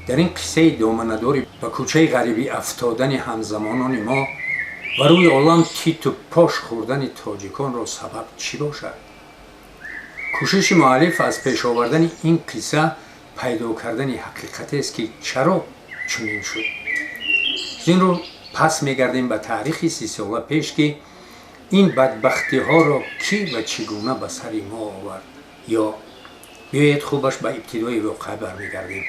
Дар ин қиссаи доманадори ба кӯчаи ғарибӣ афтодани ҳамзамонони мо ва рӯи олам титу пош хӯрдани тоҷиконро сабаб чӣ бошад? Кӯшиши муаллиф аз пеш овардани ин қисса пайдо кардани ҳақиқатест, ки чаро чунин шуд. Зин рӯ пас мегардем ба таърихи 30сола пеш, ки ин бадбахтиҳоро кӣ ва чӣ гуна ба сари мо овард. Ё биёед, хубаш ба ибтидои воқеа бармегардем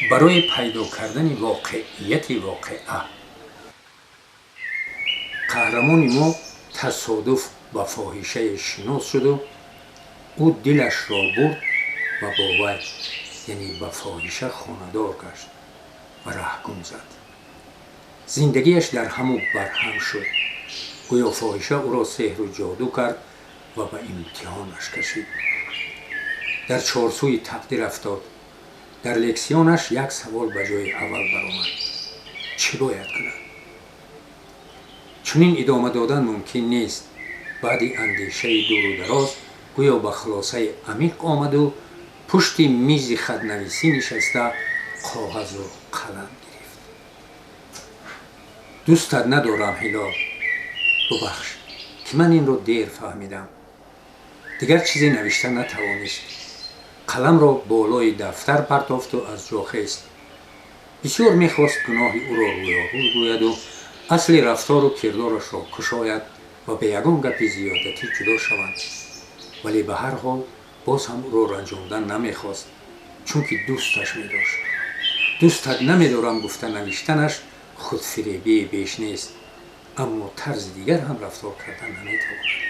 барои пайдо кардани воқеияти воқеа. Қаҳрамони мо тасодуф ба фоҳишае шинос шуду ӯ дилашро бурд ва бо вай, яъне ба фоҳиша, хонадор гашт ва раҳгум зад. Зиндагиаш дар ҳаму барҳам шуд. Гӯё фоҳиша ӯро сеҳру ҷоду кард ва ба имтиҳонаш кашид. Дар чорсӯи тақдир афтод. Дар лексионаш як савол ба ҷои аввал баромад: чӣ бояд кунад? Чунин идома додан мумкин нест. Баъди андешаи дуру дароз гӯё ба хулосаи амиқ омаду пушти мизи хатнависӣ нишаста, коғазу қалам гирифт. Дӯстат надорам, Ҳилол. Бубахш, ки ман инро дер фаҳмидам. Дигар чизе навишта натавонист. Қаламро болои дафтар партофту аз ҷо хест. Бисёр мехост гуноҳи ӯро рӯёрӯ гӯяду асли рафтору кирдорашро кушояд ва ба ягон гапи зиёдатӣ ҷудо шаванд, вале ба ҳар ҳол боз ҳам ӯро ранҷондан намехост, чунки дӯсташ медошт. Дӯстат намедорам гуфта навиштанаш худфиребие беш нест, аммо тарзи дигар ҳам рафтор кардан наметавонад.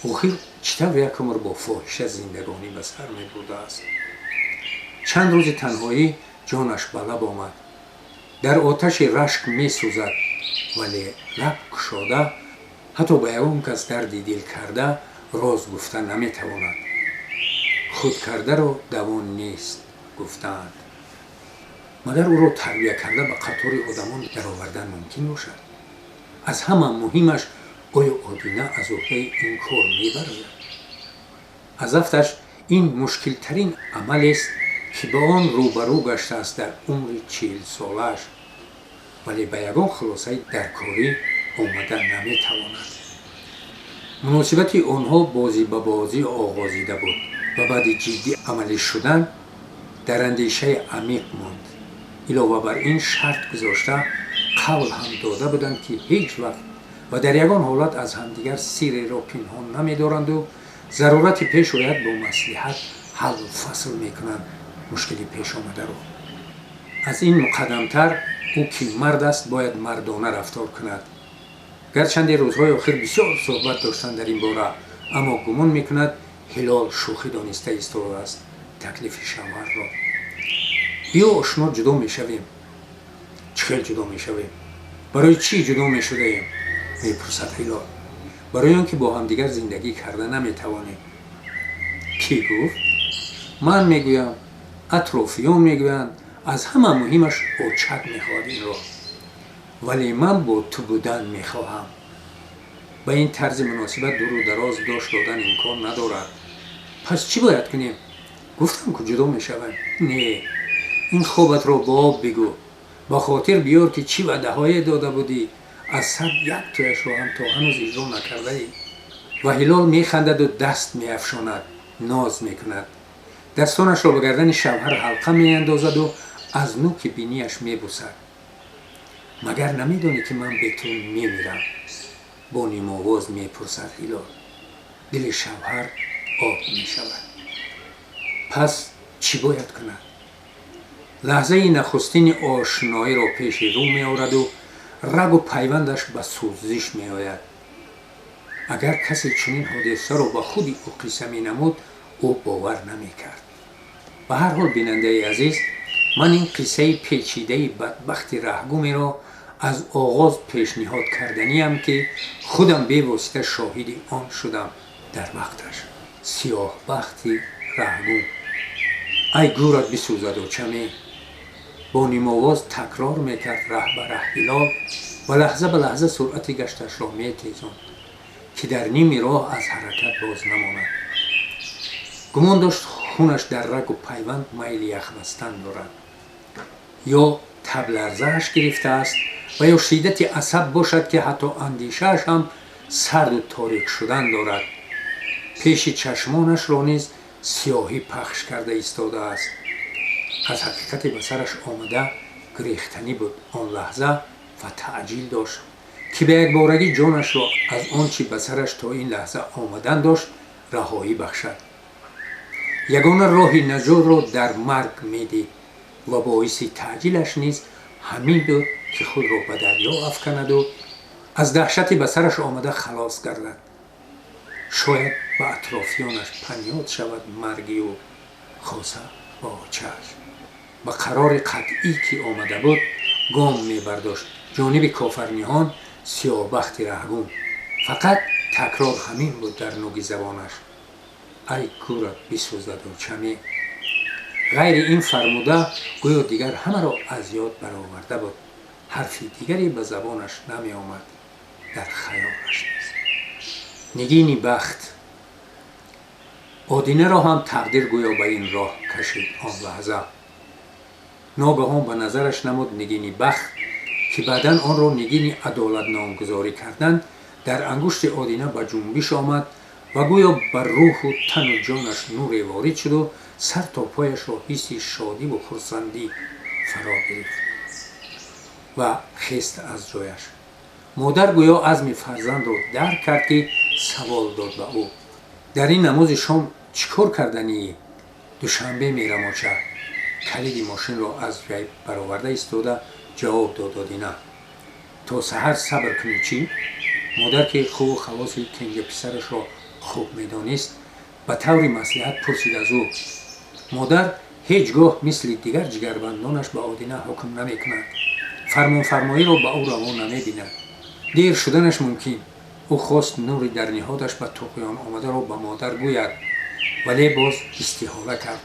Охир чӣ тавр як умр бо фоҳиша зиндагонӣ ба сар мебурдааст? Чанд рӯзи танҳоӣ ҷонаш ба лаб омад. Дар оташи рашк месӯзад, вале лаб кушода, ҳатто ба ягон кас дарди дил карда, роз гуфта наметавонад. Худкардаро давон нест, гуфтаанд. Магар ӯро тарбия карда, ба қатори одамон даровардан мумкин бошад? Аз ҳама муҳимаш, оё Одина аз уҳдаи ин кор мебарояд? Аз афташ ин мушкилтарин амалест, ки ба он рӯбарӯ гаштааст дар умри 40солааш, вале ба ягон хулосаи даркорӣ омада наметавонад. Муносибати онҳо бозӣ ба бозӣ оғозида буд ва баъди ҷиддӣ амалӣ шудан дар андешаи амиқ монд. Илова бар ин, шарт гузошта, қавл ҳам дода буданд, ки ҳеҷ вақт ва дар ягон ҳолат аз ҳамдигар сирреро пинҳон намедоранду зарурати пеш ояд, бо маслиҳат ҳаллу фасл мекунанд мушкили пешомадаро. Аз ин муқаддамтар, ӯ ки мард аст, бояд мардона рафтор кунад. Гарчанде рӯзҳои охир бисёр суҳбат доштанд дар ин бора, аммо гумон мекунад, Ҳилол шӯхӣ дониста истодааст таклифи шавҳарро. Биё, ошно, ҷудо мешавем. Чӣ хел ҷудо мешавем? Барои чӣ ҷудо мешудаем? мепурсад Ҳилол. Барои он ки бо ҳамдигар зиндагӣ карда наметавонем. Кӣ гуфт? Ман мегӯям, атрофиён мегӯянд, аз ҳама муҳимаш, очак мехоҳад инро. Вале ман бо ту будан мехоҳам. Ба ин тарзи муносибат дуру дароз дошт додан имкон надорад. Пас чӣ бояд кунем? Гуфтам ку, ҷудо мешавем. Не, ин хобатро ба об бигӯ. Ба хотир биёр, ки чӣ ваъдаҳое дода будӣ. Аз 100 як тояшро ҳам то ҳанӯз иҷро накардаӣ. Ва Ҳилол механдаду даст меафшонад, ноз мекунад, дастонашро ба гардани шавҳар ҳалқа меандозаду аз нуки бинияш мебусад. Магар намедонӣ, ки ман бе ту мемирам? бо нимовоз мепурсад Ҳилол. Дили шавҳар об мешавад. Пас чӣ бояд кунад? Лаҳзаи нахустини ошноиро пеши рӯ меораду рагу пайвандаш ба сӯзиш меояд. Агар касе чунин ҳодисаро ба худи ӯ қисса менамуд, ӯ бовар намекард. Ба ҳар ҳол, бинандаи азиз, ман ин қиссаи печидаи бадбахти раҳгумеро аз оғоз пешниҳод карданиам, ки худам бевосита шоҳиди он шудам дар вақташ. Сиёҳбахти раҳгум. Ай гӯрат бисӯзад, очаме! бо нимовоз такрор мекард раҳ ба раҳ Ҳилол ва лаҳза ба лаҳза суръати гашташро метезонд, ки дар ними роҳ аз ҳаракат боз намонад. Гумон дошт, хунаш дар рагу пайванд майли яхбастан дорад. Ё табларзааш гирифтааст ва ё шиддати асаб бошад, ки ҳатто андешааш ҳам сарду торик шудан дорад. Пеши чашмонашро низ сиёҳӣ пахш карда истодааст. Аз ҳақиқате ба сараш омада гирехтанӣ буд он лаҳза ва таъҷил дошт, ки ба якборагӣ ҷонашро аз он чӣ ба сараш то ин лаҳза омадан дошт раҳоӣ бахшад. Ягона роҳи наҷотро дар марг медид ва боиси таъҷилаш низ ҳамин буд, ки худро ба дарё афканаду аз даҳшате ба сараш омада халос гардад. Шояд ба атрофиёнаш панёд шавад марги ӯ, хоса ба очааш. Ба қарори қатъӣ ки омада буд, гом мебардошт ҷониби Кофарниҳон сиёҳбахти раҳгум. Фақат такрор ҳамин буд дар нуги забонаш: «Ай гӯрат бисӯзад, очаме!» Ғайри ин фармуда гӯё дигар ҳамаро аз ёд бароварда буд. Ҳарфи дигаре ба забонаш намеомад, дар хаёлаш низ. Нигини бахт Одинаро ҳам тақдир гӯё ба ин роҳ кашид. Он лаҳза ногаҳон ба назараш намуд нигини бахт, ки баъдан онро нигини адолат номгузорӣ карданд, дар ангушти Одина ба ҷунбиш омад ва гӯё ба рӯҳу тану ҷонаш нуре ворид шуду сар то пояшро ҳисси шодиву хурсандӣ фаро гирифт ва хест аз ҷояш. Модар гӯё азми фарзандро дарк кард, ки савол дод ба ӯ: «Дар ин намози шом чӣ кор карданиӣ?» «Душанбе мерам, оча», калиди мошинро аз ҷайб бароварда истода ҷавоб дод Одина. «То саҳар сабр кунӣ чӣ?» Модар, ки хуву хавоси кенҷа писарашро хуб медонист, ба таври маслиҳат пурсид аз ӯ. Модар ҳеҷ гоҳ мисли дигар ҷигарбандонаш ба Одина ҳукм намекунад, фармонфармоиро ба ӯ раво намебинад. Дер шуданаш мумкин. Ӯ хост нури дар ниҳодаш ба туғён омадаро ба модар гӯяд, вале боз истиҳола кард.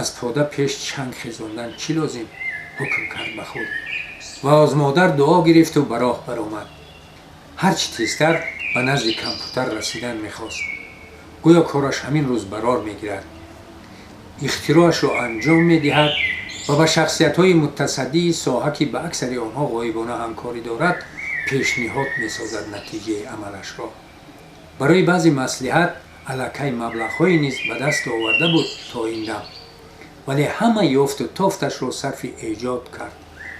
Аз пода пеш чанг хезондан чӣ лозим, ҳукм кард ба худ ва аз модар дуо гирифту ба роҳ баромад. Ҳарчи тезтар ба назди компютер расидан мехост. Гӯё кораш ҳамин рӯз барор мегирад, ихтироашро анҷом медиҳад ва ба шахсиятҳои мутасаддии соҳа, ки ба аксари онҳо ғоибона ҳамкорӣ дорад, пешниҳод месозад натиҷаи амалашро. Барои баъзе маслиҳат аллакай маблағҳое низ ба даст оварда буд то ин дам, вале ҳама ёфту тофташро сарфи эҷод кард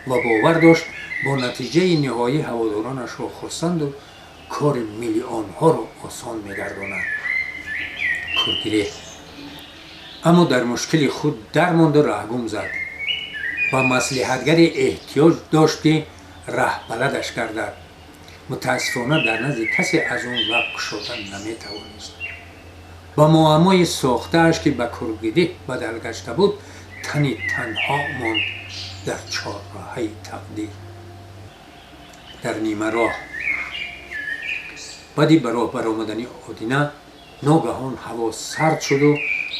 ва бовар дошт, бо натиҷаи ниҳоӣ ҳаводоронашро хурсанду кори миллионҳоро осон мегардонад. Кургиреҳ аммо дар мушкили худ дармонду раҳгум зад. Ба маслиҳатгаре эҳтиёҷ дошт, ки раҳбаладаш гардад. Мутаассифона, дар назди касе аз он лаб кушодан наметавонист. Ба муаммои сохтааш, ки ба кургидиҳ бадал гашта буд, тани танҳо монд дар чорроҳаи тақдир, дар нимароҳ. Баъди ба роҳ баромадани Одина ногаҳон ҳаво сард шуду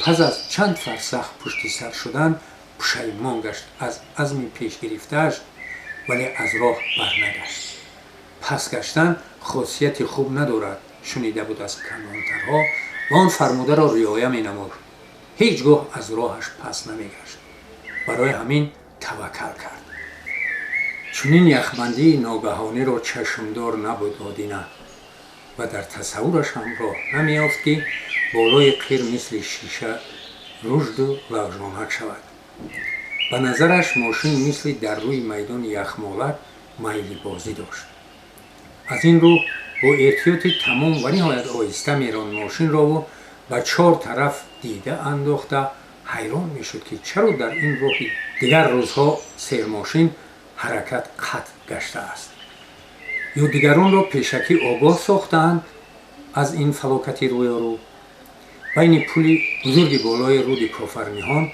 пас аз чанд фарсах пушти сар шудан пушаймон гашт аз азми пешгирифтааш, вале аз роҳ барнагашт. Пас гаштан хосияти хуб надорад, шунида буд аз калонтарҳо ва он фармударо риоя менамуд. Ҳеҷ гоҳ аз роҳаш пас намегашт. Барои ҳамин таваккал кард. Чунин яхбандии ногаҳониро чашмдор набуд Одина ва дар тасаввураш ҳам роҳ намеёфт, ки болои қир мисли шиша ружду лағжонак шавад. Ба назараш мошин мисли дар рӯи майдони яхмолак майли бозӣ дошт. Аз ин рӯ бо эҳтиёти тамом ва ниҳоят оҳиста меронд мошинрову ба чор тараф дида андохта ҳайрон мешуд, ки чаро дар ин роҳи дигар рӯзҳо сермошин ҳаракат қатъ гаштааст ё дигаронро пешакӣ огоҳ сохтаанд аз ин фалокати рӯёрӯ. Байни пули бузурги болои руди Кофарниҳон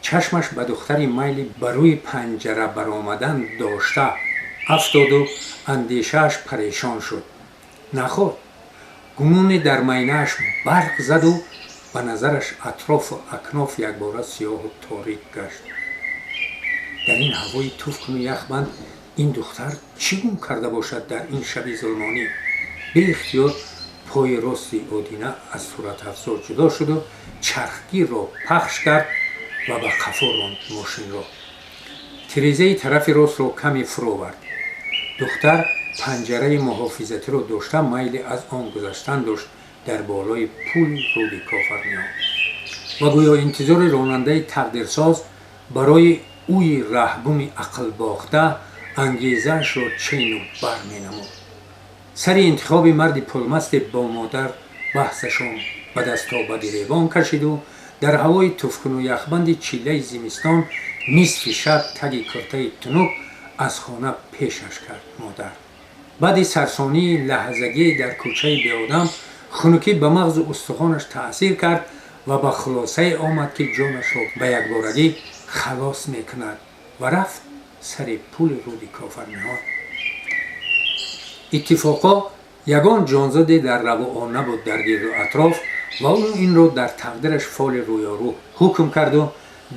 чашмаш ба духтари майли ба рӯи панҷара баромадан дошта афтоду андешааш парешон шуд. Наход гумоне дар майнааш барқ заду ба назараш атрофу акноф якбора сиёҳу торик гашт. Дар ин ҳавои туфкуну яхбанд ин духтар чӣ гум карда бошад дар ин шаби зулмонӣ? Беихтиёр пои рости Одина аз суратафзор ҷудо шуду чархгирро пахш кард ва ба қафо ронд мошинро. Тирезаи тарафи ростро каме фуровард. Духтар панҷараи муҳофизатиро дошта, майли аз он гузаштан дошт дар болои пули руди Кофарниҳон. Ва гӯё интизори ронандаи тақдирсоз барои ӯи раҳгуми ақлбохта ангезаашро чену бар менамуд. Сари интихоби марди пулмасте бо модар баҳсашон ба дасту ба гиребон кашиду дар ҳавои туфкуну яхбанди чиллаи зимистон нисфи шаб таги куртаи тунук аз хона пешаш кард модар. Баъди сарсонии лаҳзагӣ дар кӯчаи беодам хунукӣ ба мағзу устухонаш таъсир кард ва ба хулосае омад, ки ҷонашро ба якборагӣ халос мекунад, ва рафт сари пули руди Кофарниҳон. Иттифоқо ягон ҷонзоде дар равуо набуд дар гирду атроф, ва ӯ инро дар тақдираш фоли рӯёрӯ ҳукм карду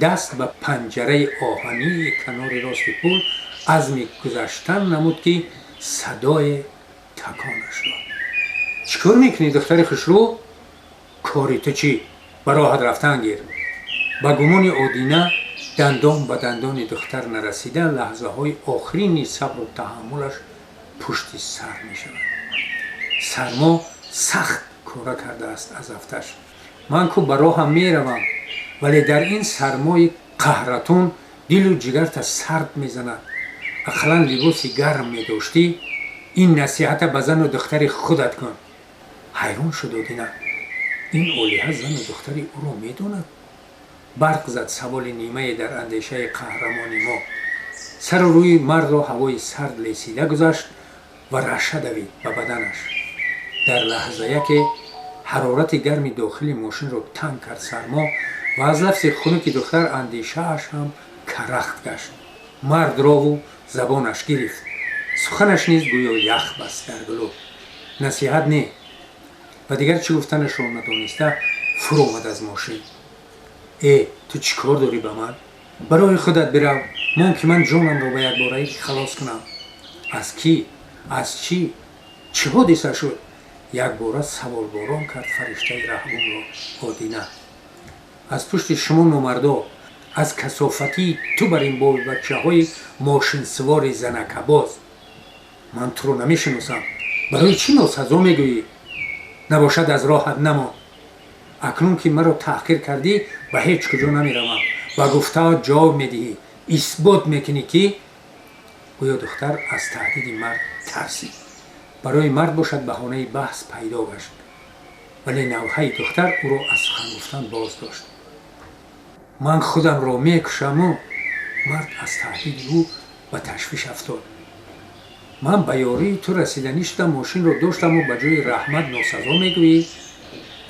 даст ба панҷараи оҳании канори рости пул азми гузаштан намуд, ки садое таконаш дод. «Чӣ кор мекунӣ, духтари хушрӯ?» «Кори ту чӣ? Ба роҳат рафтан гир!» Ба гумони Одина, дандон ба дандони духтар нарасида, лаҳзаҳои охирини сабру таҳаммулаш пушти сар мешавад. Сармо сахт кора кардааст аз афташ. «Ман ку ба роҳам меравам, вале дар ин сармои қаҳратун дилу ҷигарта сард мезанад. Ақаллан либоси гарм медоштӣ.» «Ин насиҳата ба зану духтари худат кун!» Ҳайрон шуд Одина. Ин олиҳа зану духтари ӯро медонад? Барқ зад саволи нимае дар андешаи қаҳрамони мо. Сару рӯи мардро ҳавои сард лесида гузашт ва раша давид ба баданаш. Дар лаҳзаяке ҳарорати гарми дохили мошинро танг кард сармо ва аз лафзи хунуки духтар андешааш ҳам карахт гашт. Мард рову забонаш гирифт, суханаш низ гӯё ях баст дар гулӯ. Насиҳат не ва дигар чӣ гуфтанашро надониста, фуромад аз мошин. «Э, ту чӣ кор дорӣ ба ман? Барои худат бирав, мон, ки ман ҷонамро ба якбораӣ халос кунам.» «Аз кӣ? Аз чӣ? Чӣ ҳодиса шуд?» Якбора саволборон кард фариштаи раҳгумро Одина. «Аз пушти шумо номардо, аз касофатии ту бар ин бобачаҳои мошинсивори занакабоз.» «Ман туро намешиносам, барои чӣ носазо мегӯӣ? Набошад, аз роҳат намон. Акнун ки маро таҳқир кардӣ, ба ҳеҷ куҷо намеравам. Ба гуфтаат ҷавоб медиҳӣ, исбот мекунӣ, ки...» Гӯё духтар аз таҳдиди мард тарсид. Барои мард бошад, баҳонаи баҳс пайдо гашт, вале навҳаи духтар ӯро аз сухан гуфтан боз дошт. «Ман худамро мекушаму...» Мард аз таҳдиди ӯ ба ташвиш афтод. «Ман ба ёрии ту расиданӣ шудам, мошинро доштаму ба ҷои раҳмат носазо мегӯӣ.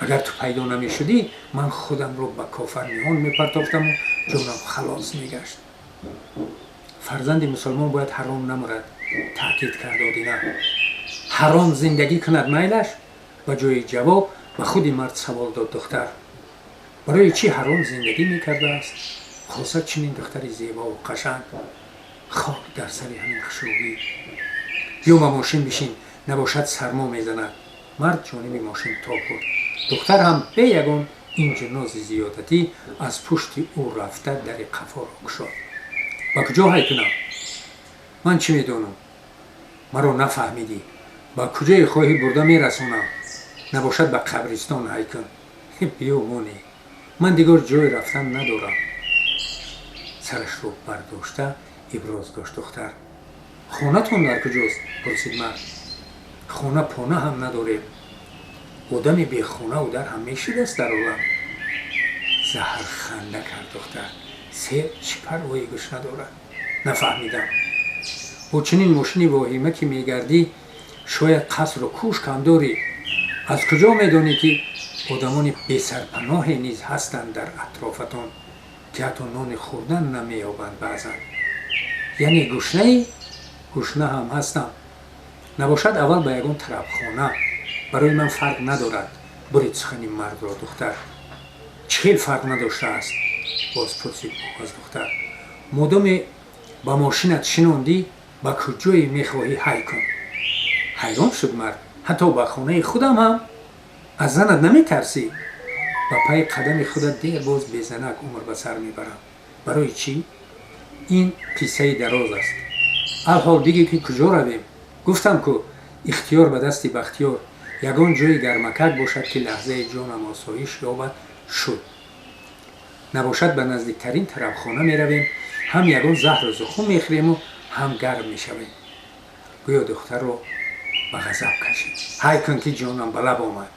Агар ту пайдо намешудӣ, ман худамро ба Кофарниҳон мепартофтаму ҷонам халос мегашт.» «Фарзанди мусулмон бояд ҳаром намурад», таъкид кард Одина. «Ҳаром зиндагӣ кунад майлаш?» Ба ҷои ҷавоб ба худи мард савол дод духтар. Барои чӣ ҳаром зиндагӣ мекардааст, хоса чунин духтари зебову қашанг? Хок дар сари ҳамин хушрӯгӣ! «Биё, ба мошин бишин, набошад сармо мезанад.» Мард ҷониби мошин тоб бурд. Духтар ҳам бе ягон инҷунози зиёдатӣ аз пушти ӯ рафта, дари қафоро кушод. «Ба куҷо ҳай кунам?» «Ман чӣ медонам? Маро нафаҳмидӣ. Ба куҷое хоҳӣ, бурда мерасонам. Набошад, ба қабристон ҳай кун.» «Биё, моне, ман дигар ҷой рафтан надорам», сарашро бардошта иброз дошт духтар. «Хонатон дар куҷост?» пурсид мард. «Хона пона ҳам надорем. Одами бехонаву дар ҳам мешидаст дар олам?» Заҳрханда кард духтар. Сер чӣ парвои гӯш надорад? «Нафаҳмидам. Бо чунин мошини воҳима ки мегардӣ, шояд қасру кӯшк ҳам дорӣ. Аз куҷо медонӣ, ки одамони бесарпаноҳе низ ҳастанд дар атрофатон, ки ҳатто нони хӯрдан намеёбанд баъзан?» «Яъне гушнаӣ?» «Гушна ҳам ҳастам. Набошад, аввал ба ягон тарабхона.» «Барои ман фарқ надорад», бурид сухани мардро духтар. «Чӣ хел фарқ надоштааст?» боз пурсид ӯ аз духтар. «Модоме ба мошинат шинондӣ, ба куҷое мехоҳӣ, ҳай кун.» Ҳайрон шуд мард. «Ҳатто ба хонаи худам ҳам? Аз занат наметарсӣ?» «Ба пайи қадами худат дер боз безанак умр ба сар мебарам. Барои чӣ?» Ин қиссаи дароз аст. Алҳол бигӯ, ки куҷо равем? Гуфтам ку, ихтиёр ба дасти Бахтиёр. Ягон ҷои гармакак бошад, ки лаҳзаи ҷонам осоиш ёбад, шуд. Набошад, ба наздиктарин тарабхона меравем, ҳам ягон заҳру зухум мехӯрему, ҳам гарм мешавем. Гӯё духтарро ба ғазаб кашид. Ҳай кун, ки ҷонам ба лаб омад.